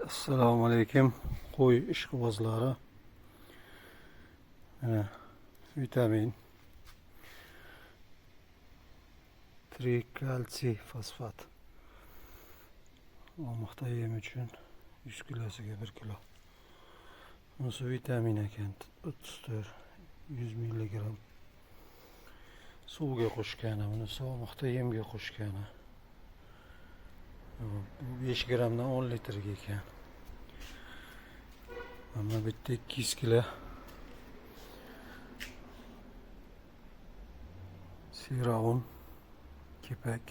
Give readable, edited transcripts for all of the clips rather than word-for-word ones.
Assalomu alaykum qo'y ishqibozlari. Mana vitamin, trikalsiy fosfat. Olmoqda yem uchun 100 kilosiga 1 kilo. Bunisi vitamin ekan, 34 100 milligram. Suvga qo'shgani, bunisi olmoqda yemga qo'shgani. Bu 5 grammdan 10 litrga ekan. Mana bitta 200 kilo sira un, kepak.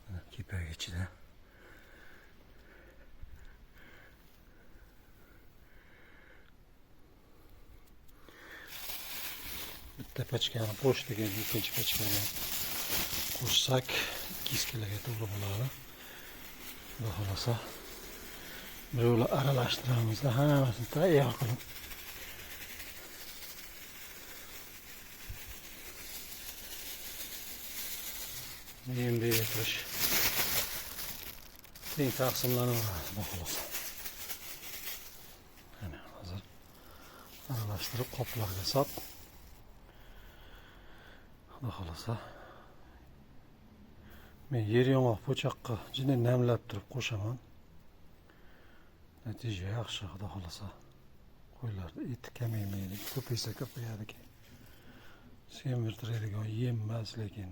Mana kepak ichida. Bitta pachkani qo'shdik, endi ikkinchi pachkani qo'shsak 200 kiloga to'g'ri bo'ladi. Xudo xohlasa bir yo'la aralashtiramizda hammasini tayyor qilib yem berib turish teng taqsimlanaveradi, xudo xohlasa. Mana hozir aralashtirib qoplarga solib, xudo xohlasa men yer yong'oq po'choqqa juda namlab turib qo'shaman. Natija yaxshi, xudo xohlasa. Qo'ylarda eti kamaymaydi, ko'paysa ko'payadi keyin. Semirtiradigan yem emas, lekin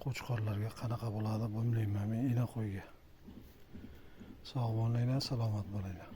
qo'chqorlarga qanaqa bo'ladi bilmayman men, ina qo'yga. Sog' bo'linglar, salomat bo'linglar.